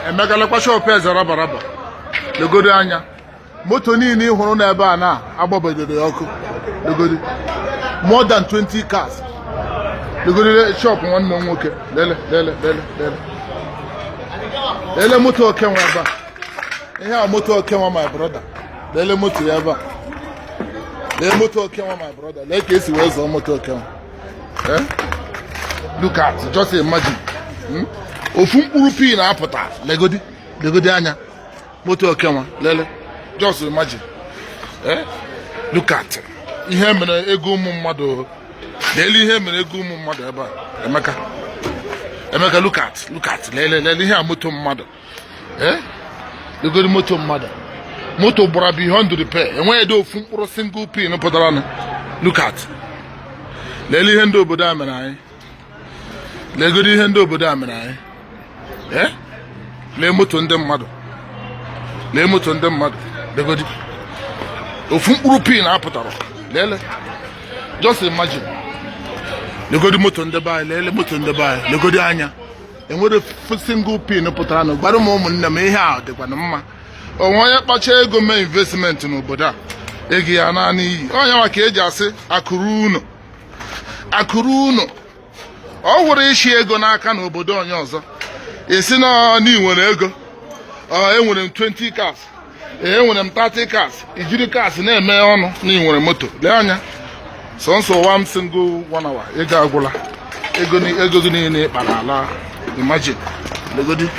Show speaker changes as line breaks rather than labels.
Emeka, lekwa shop Eze Rabaraba. Legodo anya, moto niile ị hụrụ n'ebe a na-agbabedoro ya ọkụ. Legodi, more than 20 cars. Legodi shop nwanne m nwoke. Lele, lele, lele, lele, lele moto Okenwa ebe a. Ihe a, moto Okenwa, my brother. Lele moto ya ebe a. Lee moto Okenwa, my brother. Lee ka esi wee zọọ moto Okenwa. Eh? Look at, just imagine. Ofu mkpụrụ pin apụta. Legodi, legodi anya moto Okenwa. Lele, just imagine. Eh? Look at ihe mere ego ụmụ mmadụ. Lele ihe mere ego ụmụ mmadụ ebe a. Emeka, Emeka, look at, look at. Lele, lele ihe a, moto mmadụ. Eh? Legodi moto mmadụ. Moto gbara beyond repair. Enweghị ede ofu mkpụrụ single pin pụtara nụ. Look at, lele ihe ndị obodo a mere anyị. Legodi ihe ndị obodo a mere anyị. Eh? Lee moto ndị mmadụ, lee moto ndị mmadụ. Legodi, ofu mkpụrụ pin apụtara. Lele, just imagine. Legodi moto ndị be anyị. Lele moto ndị be anyị. Legodi anya, enwere single pin pụtara na gbara m. Ụmụnne m, ihe a dịkwana mma. Onwe onye kpacha ego mee investment n'obodo a, ego ya naanị iyi. Onye nwa ka eji asị akụrụ unu, akụrụ unu. Ọ wụrụ ishi ego n'aka n'obodo onye ọzọ, esi na ị nwere ego. Ọ enwere m 20 cars, enwere m 30 cars, ijiri cars na-eme ọnụ na ị nwere moto. Lee anya, sọnsọ one single one hour, ego agwụla. Ego ego gị niile ịkpara ala. Imagine, legodi.